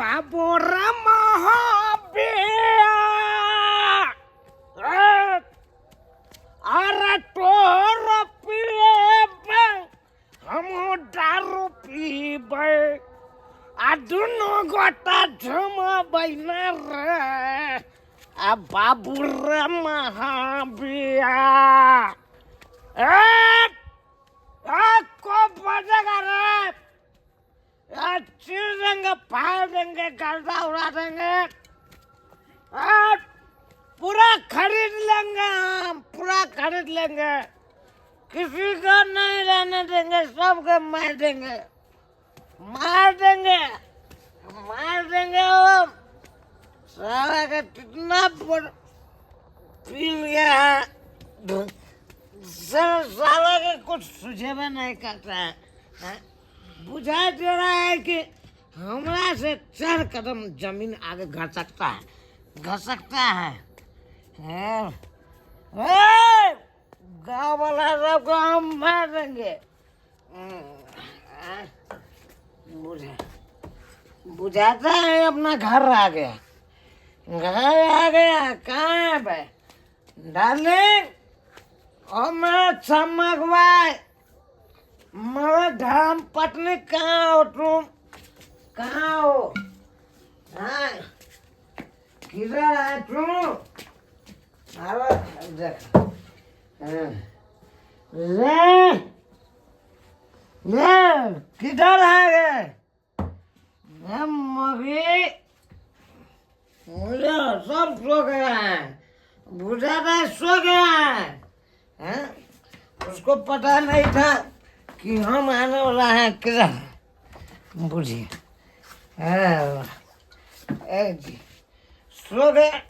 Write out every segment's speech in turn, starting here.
बाबू रे महाबिया अरे तोर पिएबे हम दारू पीबै आ दुनू गोटा झुमबै ने रे आ बाबू रे महाबिया ए ए को बजेगा रे आ, चीर देंगे फाड़ देंगे गर्दा उड़ा देंगे आ, पूरा खरीद लेंगे हम पूरा खरीद लेंगे किसी को नहीं रहने देंगे सबको मार देंगे मार देंगे मार देंगे हम साला का कितना पी लिया है सर साला के कुछ सुझेबे नहीं करता है हैं? बुझा दे रहा है कि हमरा से चार कदम जमीन आगे घसकता है घसकता है हैं? ए, गाँव वाला सबको हम मार देंगे बुझा बुझाता है अपना घर आ गया घर आ गया कहाँ है भाई डार्लिंग ओ मेरा चमक भाई मेरा धर्म पत्नी कहाँ हो तुम कहाँ हो हाँ किधर है तुम अरे देख हाँ। ले ले किधर है रे ये मगी मुझे सब सो गया है बुझा सो गया है हैं? उसको पता नहीं था कि हम आने वाला है किधर बुझिए हाँ, ए जी सो गया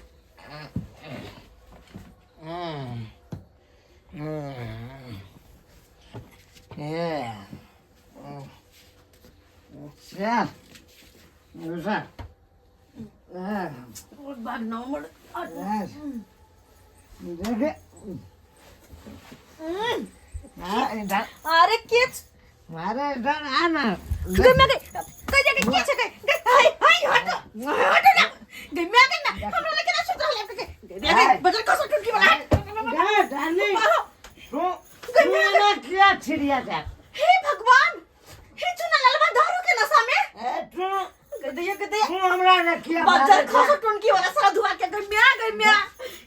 ये चल दूसरा देखे हाँ, इधर अरे के मारे इधर आना गई मैं गई गई गई के छ गई गई हाय हाय हट हट ना गई मैं गई ना हमरा लेके ना सुत रहले गई मैं गई बदल कसो टुटकी वाला जा डार्लिंग तू गई मैं तू ना क्या छिड़िया जा हे भगवान हे चुना ललवा दारू के नशा में ए तू गई गई तू हमरा ना किया बजर खसो टुनकी वाला सारा धुआ के गई मैं गई मैं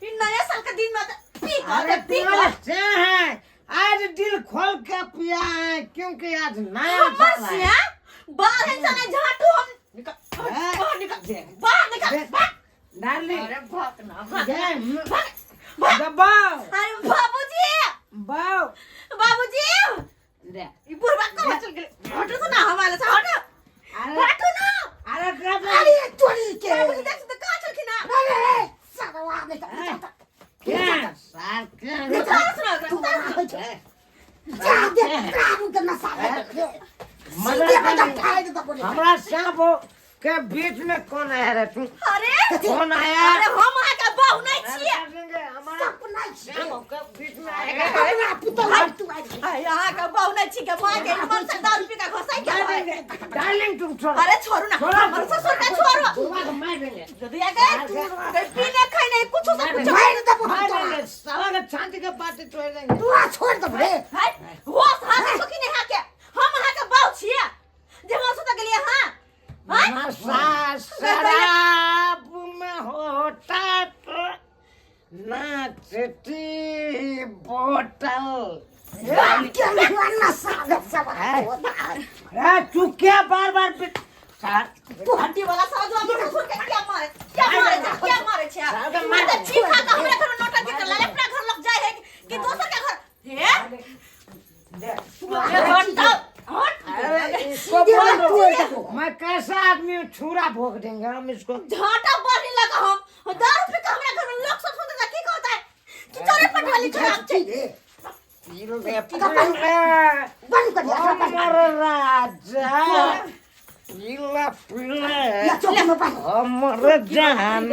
इ नया साल के दिन में त पी अरे कर पी तुम्हारा कर से है आज दिल खोल के पिया है क्योंकि आज नया हमर साल है सिया बाहर इंसान झाटू हम निकल बाहर निकल बाहर निकल भाग डार्लिंग अरे भाग ना भाग जय भाग भाग दबाओ अरे बाबूजी बाओ बाबूजी दे ई बुढ़वा कहाँ चल गेलै हटू तो ना हमारे से हटो अरे हटू ना अरे क्या अरे चोरी के बाबूजी देख तो कहाँ चलखिन ना अरे सरवा नहीं तो क्या साल क्या उतार सुना ओकरा, उतार सुना। जा दे दारू के नशा में मजा सीधे बजा ठाई दे तो हमरा सांप के बीच में कौन आया रे तू अरे कौन आया अरे हम अहाँ के बहु नहीं छियै अरे हमारा सपना सांप के बीच में आएगा हमरा पुतला तू आज अरे अहाँ के बहु नहीं छी के माँ के मन से दारू पी के घसाई के है। डार्लिंग तुम छोड़ो अरे छोड़ू ना छोड़ो। हमर ससुर के छोड़ो बुढ़वा को मार देंगे यदि आ गए तू पीने खाई नहीं कुछ से कुछ मार दे मार देंगे साला के छाती के पाटी तोड़ देंगे तू आ छोड़ दे रे है होश हाथ सुखी नहीं हा के हम अहाँ के बहु छियै जे हम सुत गेलियै हां हैं? नशा शराब में होता तो नाचती बोतल के नशा में सब अरे तू क्या बार बार तू हड्डी वाला साला जो हमर ससुर के क्या मारे क्या मारे छे क्या मारे छे साला तू मारे। त ठीक खा के हमरा घर में नौटंकी कर ले अपना घर लग जाए है कि दोसर के घर हे हट हट अरे इसको सीधे बोल तोड़ दो दो। मैं कैसा आदमी हूँ छुरा भोग देंगे हम इसको झाटा बढ़ने लगा हम दारू पी के हमरा घर में लोग सब सुनते की कहता है कि चोरे पटवाली खराब छे पी ले, पी ले। बंद कर दिया अमर राजा पीला पीला या चौक में बंद अमर जान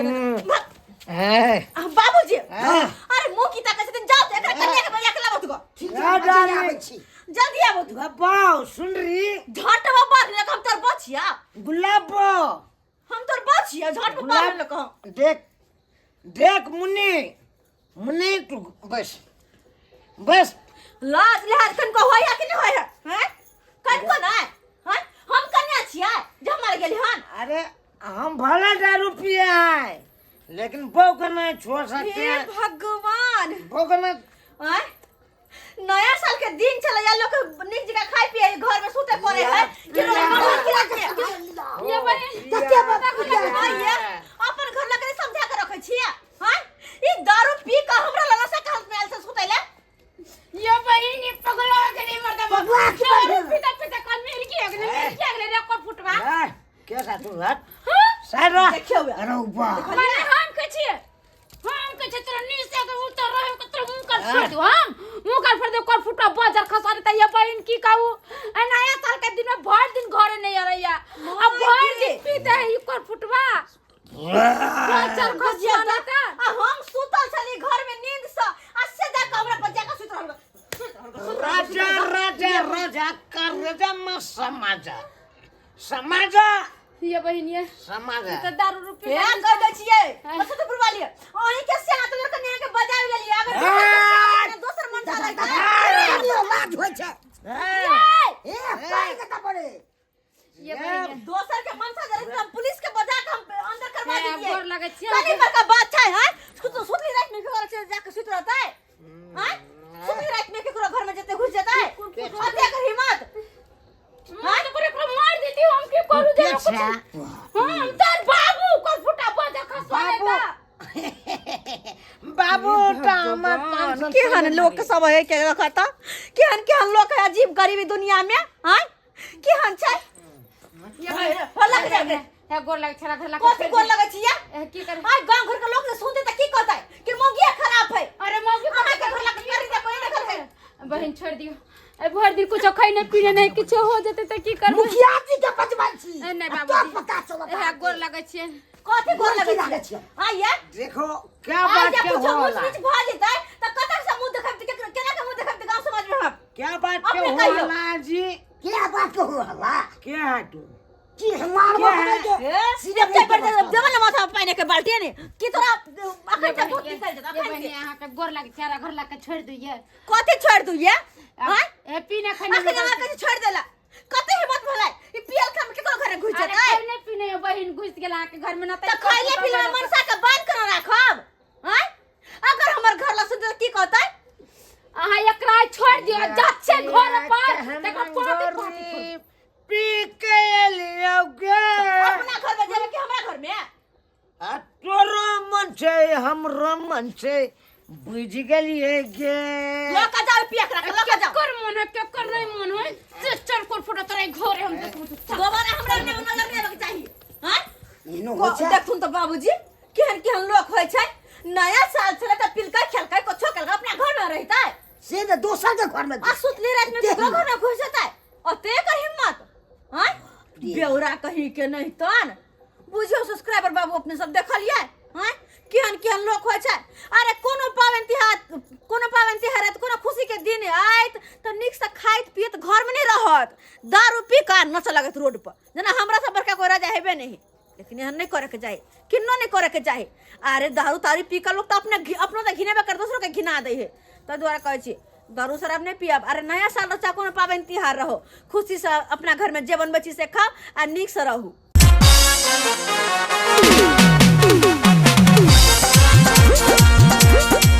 है आ, बाबूजी हाँ। अरे मुंह की ताकत से जाओ तो एकरा कन्या के बजा के लाबो तुको ठीक या है डाली। आबै छी जल्दी आबो तू बाबा सुन रही झाटवा बढ़ने लगा हम तोर बचिया गुलाबो छियै झाट पर पार लेलक हँ। देख देख मुन्नी, मुन्नी तू बस बस। लाज लिहाज कनको होय है कि नहीं होय है? हैं, कनको नहीं हैं? हम कन्या छियै जे हम मर गेली हन। अरे हम भला दारू पिए हैं लेकिन बहू को नहीं छोड़ सकते हे हैं। भगवान, बहू को नहीं। आय नया साल के दिन चले या लोग निक जगह खाए पिए घर में सुते पड़े है कि रोज घर गिरा के ये बहिन कते बात आइए अपन घर लगे समझा के रखे छियै। हां, ई दारू पी के हमरा लगा से हालत में आयल से सुते ले। ये बहिन ये पगला के नहीं मरता। पगला के दारू मरता। पीता पीता कल मेरी की अगले मेरी की अगले रे कोर फुटवा। ए, क्या सा तू हट हां साइड रह। देखियो बे। अरे बा माने हम के छिए, हम के छिए तोरा नीचे के उतर रहे के तोरा मुंह कर फोड़ दो, हम मुंह कर फोड़ दो कोर फुटवा बाजार खसा देता। ये बहिन की कहू, ए नया साल के दिन में भर दिन घरे नहीं आ रही है, अब भर दिन पीते है ई कोर फुटवा बाजार बुझियो खसा त देता। आ हम सुतल छली घर में नींद से आ से जा के हमरा पर जाके सुत रहल सुत रहल सुत रहल। राजा राजा राजा कर राजा में समाजा समाजा। ये बहिन ये समाजा तो दारू रुपये हे कह दै छियै अच्छा तो बुलवा लियै अहीं के से हाथ लड़का नेहा के बजावे लेलियै अगर दोसर मन सा लगता लाज होइ छै। ए, ए पाइ कता पड़े ये बहिन दोसर के मन सा जरे हम पुलिस के बजा के हम अंदर करवा हे, दिए। गोर लगै छियै। कनी बड़का बात छै। हैं, सुत सुतली रात में केकरो से जाके सुत रहतै? हैं, सुतली रात में केकरो घर में जते घुस जतै अते कर हिम्मत? मार तो एकरा मार देती हम की करू दे के छै? हम तोर बाबू कोर फुटा बजा खसवा देता। बाबू तो हमर 500 केहन लोक सब है के रखता, केहन केहन लोक है अजीब गरीबी दुनिया में। हैं, केहन छै? ये बहिन हो लग जाए। हे गोर लग छरा घर लग कथी गोर लगै छियै? ए की कर आइ गांव घर के लोग से सुनते त की कहतै कि मौगिया खराब है। अरे मौगी अहाँ के घर लग करी दे कोई देखल है। बहिन छोड़ दियो, ए भर दिन कुछ खाई नहीं पीने नहीं किछु हो जेते त की करबै? मुखिया जी के बजबै छी। ए, नहीं आ बाबूजी। तोर पता चलत। ए गोर लगै छियै। कथी गोर गोर लगै की लागै छियै? छियै? आइए देखो क्या आइ बात जे के कुछो ऊँच होला नीच भऽ जेतै त कतऽ से मुँह देखब, केना के मुँह देखब गांव समाज में हम? क्या बात के अपने कहियो। होला जी? क्या बात के हो हल्ला? क्या है तू? की मारबो क्या है? हमरा के? ए, सीधे सीधे पर मुँह के देबो ने माथा में पानी के बाल्टी ने की तोरा अखन तक भूत निकल जेतौ ये अखन बहिन के। अहाँ के गोर लग छरा घर लग के छोड़ दिए। कथी छोड़ दू ये? हैं, ए पीने खाने अखन अहाँ के छोड़ देला कते हिम्मत भेलै? ई पियल खाम केकरो घरे घुस अरे जेतै? खाइले पीने बहिन घुस गेल अहाँ के घर में न त खैले पीले मनसा के बांध के न राखब? हैं, अगर हमर घर लग सुनतै त की कहतै? अहाँ एकरा छोड़ दियो जाछे घर पर तकर पाती पाती गरीब पी के एलियो गे। अपना घर में जेबै कि हमरा घर में? आ तोरो मन छै हमरो मन छै बुझि गेलियै गे। लऽ के जाउ पिया के राख, लऽ के जाउ। केकर मन है केकर नहीं मन है से चल कोर फुटा तोरा घरे हम देखबो तो चल। दोबारा हमरा ने नजर नहि आबैके चाही। हैं, एहनो होइ छै? देखथुन तऽ बाबूजी केहन केहन लोक होइ छै। नया साल छलै तऽ पिलकै खेलकै कुछो केलकै अपना घर में रहितै से ने दोसर के घर में आ सुतली रात में केकरो घर में घुस जेतै ओते एकर हिम्मत? हैं, बेौरा कहीं के नहीं तन बुझियो सब्सक्राइबर बाबू अपने सब देखलियै? हैं, केहन केहन लोक होइ छै। अरे कोनो पाबनि तिहार, कोनो पाबनि तिहार आयत, कोनो खुशी के दिन आयत तऽ नीकसँ खाइत पियत घरमे नहि रहत, दारू पी कऽ नचऽ लागत रोड पर जेना हमरा सब बड़का कोई राजा हेबे नहीं। लेकिन एहन नहि करैके चाही, किन्नो नहि करैके चाही। अरे दारू तारू पी कऽ लोक तऽ अपने अपनो तऽ घिनेबे कर दोसरो के घिना दै है। ताहि दुआरे कहै छी दारू शराब नहि पियब। अरे नया साल रहो चाहे कोनो पाबनि तिहार रहो, खुशीसँ अपना घरमे जे बनबै छी से खाउ आ नीकसँ रहू।